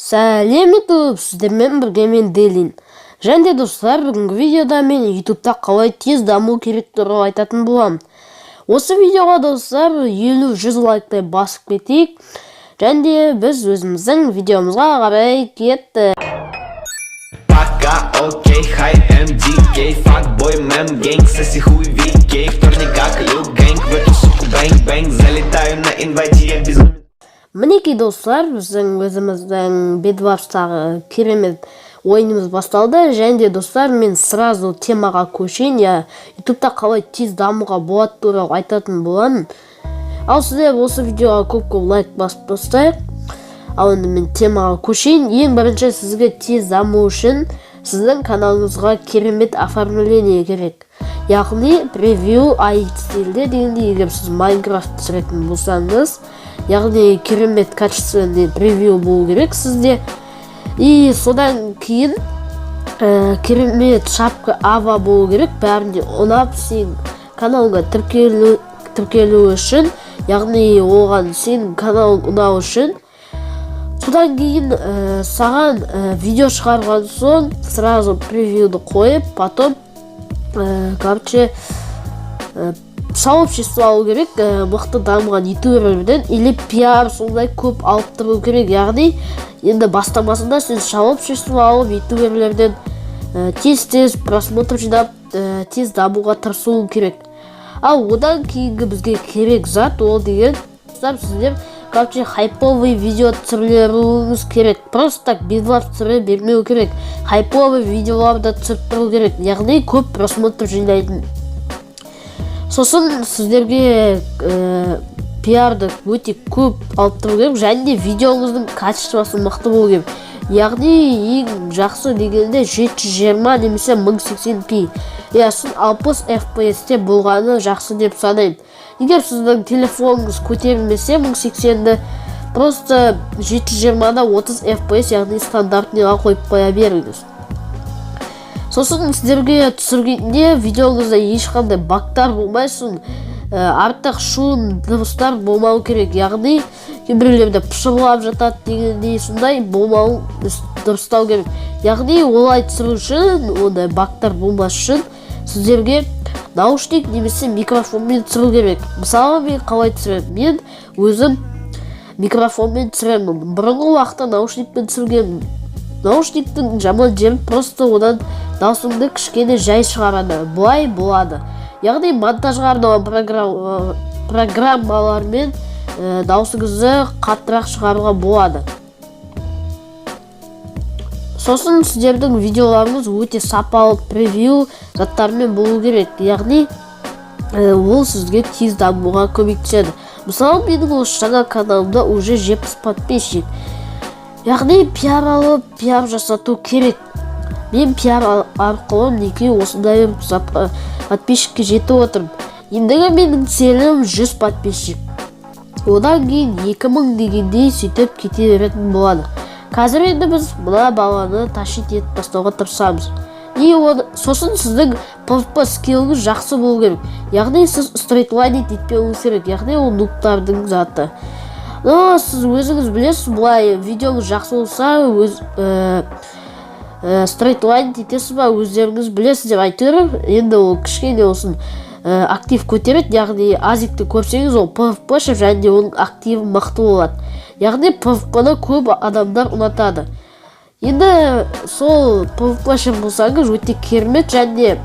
Сәлем, Ютуб! Сіздермен бірге мен, Делин. Және де, достар, бүгінгі видеода мен Ютубта қалай тез даму керек туралы айтатын боламын. Осы видеоға, достар, 50-100 лайктай басып кетейік. Және де біз өзіміздің видеомызға қарай кеттік. Пока, окей, хай, МДК, fuckboy, мэм, gang, соси хуй, VK, вторник, люк, gang, в эту суку, bang, bang, залетаю на инвайте, я безумен. Мінекей, достар, біздің өзіміздің Бедварстағы керемет ойынымыз басталды. Және де, достар, мен сразу темаға көшейін, иә, Ютубта қалай тез дамуға болады туралы айтатын боламын. Ал сіздер осы видеоға көп көп лайк басып тастайық. Ал енді мен темаға көшейін. Ең бірінші, сізге тез даму үшін сіздің каналыңызға керемет оформление керек, яғни превью ай стильде дегендей. Егер сіз Майнкрафт түсіретін болсаңыз, яғни керемет качественный превью болу керек сізде. И содан кейін керемет шапка, ава болу керек, бәріне ұнап, сен каналыңа тіркелу үшін, яғни оған сенің каналың ұнау үшін. Содан кейін саған видео шығарған соң сразу превьюді қойып, потом короче, сообщество алу керек мықты дамыған ютуберлерден или пиар сондай көп алып тұру керек. Яғни енді бастамасында сен сообщество алып, ютуберлерден тез тез просмотр жинап, тез дамуға тырысуың керек. Ал одан кейінгі бізге керек зат ол деген, достар, сіздер, короче, хайповый видео түсірулеріңіз керек. Просто так бедварс түсіре бермеу керек, хайповый видеоларды түсіріп тұру керек, яғни көп просмотр жинайтын. Сосын сіздерге пиарды өте көп алып тұру керек және де видеоңыздың качествосы мықты болу керек, яғни ең жақсы дегенде 720 немесе 1080p, иә, сосын 60 fps-те болғаны жақсы деп санаймын. Егер сіздің телефоныңыз көтермесе 1080-ді, просто 720-да 30 fps, яғни стандартныйға қойып қоя беріңіз. Сосын сіздерге түсіргенде видеоңызда ешқандай багтар болмайсын, артық шум, дыбыстар болмау керек, яғни кейбіреулерде пышырлап жатады дегендей, сондай болмауын дұрыстау керек. Яғни олай түсіру үшін, ондай багтар болмас үшін сіздерге наушник немесе микрофонмен түсіру керек. Мысалы, мен қалай түсіремін? Мен өзім микрофонмен түсіремін. Бұрынғы уақытта наушникпен түсіргенмін. Наушниктің жаман жері, просто одан даусыңды кішкене жай шығарады, былай болады. Яғни монтажға арналған программалармен даусыңызды қаттырақ шығаруға болады. Сосын сіздердің видеоларыңыз өте сапалы превью заттармен болу керек, яғни ол сізге тез дамуға көмектеседі. Мысалы, менің осы жаңа каналымда уже 70 подписчик. Яғни пиар алып, пиар жасату керек. Мен пиар арқылы, мінекей, осындай затқа, подписчикке жетіп отырмын. Ендігі менің целім 100 подписчик, одан кейін 2000 дегендей, сөйтіп кете беретін болады. Қазір енді біз мына баланы тащить етіп тастауға тырысамыз. И оны, сосын сіздің PvP скилліңіз жақсы болу керек, яғни сіз стрейтлайнить етпеуіңіз керек, яғни ол нубтардың заты. Но сіз өзіңіз білесіз, былай видеоңыз жақсы болса, өз стрейтлайнить етесіз ба, өздеріңіз білесіздер. Әйтеуір енді ол кішкене болсын актив көтереді. Яғни Азикті көрсеңіз, ол PvP және де оның активі мықты болады, яғни PvP-ны көп адамдар ұнатады. Енді сол PvP болсаңыз, өте керемет. Және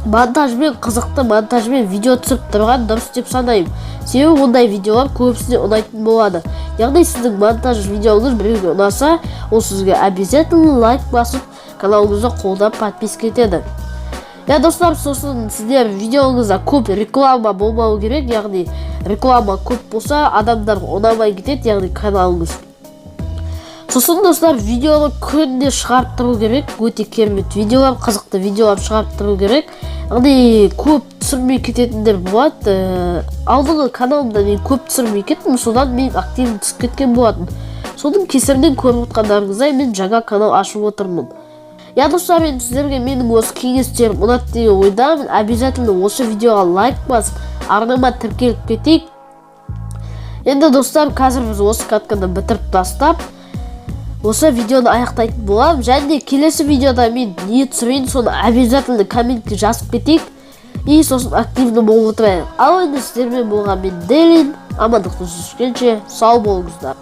монтажбен, қызықты монтажбен видео түсіріп тұрған дұрыс деп санаймын, себебі ондай видеолар көбісіне ұнайтын болады. Яғни сіздің монтаж видеоңыз біреуге ұнаса, ол сізге обязательно лайк басып, каналыңызды қолдап, подписка етеді, иә, достар. Сосын сіздер видеоңызда көп реклама болмау керек, яғни реклама көп болса, адамдарға ұнамай кетеді, яғни каналыңыз. Сосын, достар, видеоны күнде шығарып тұру керек, өте керемет видеолар, қызықты видеолар шығарып тұру керек. Яғни көп түсірмей кететіндер болады. Алдыңғы каналымда мен көп түсірмей кеттім, содан мен активім түсіп кеткен болатын. Соның кесірінен, көріп отқандарыңыздай, мен жаңа канал ашып отырмын, иә, достар. Енді сіздерге менің осы кеңестерім ұнады деген ойдамын. Обязательно осы видеоға лайк басып, арнама тіркеліп кетейік. Енді, достар, қазір біз осы катканы бітіріп тастап, Осы видеоны аяқтайтын боламын. Және келесі видеода мен не түсірейін, соны обязательно комментке жазып кетейік и сосын активно болып отырайық. Ал енді сіздермен болған мен, Делин. Амандықта жүздескенше, сау болыңыздар.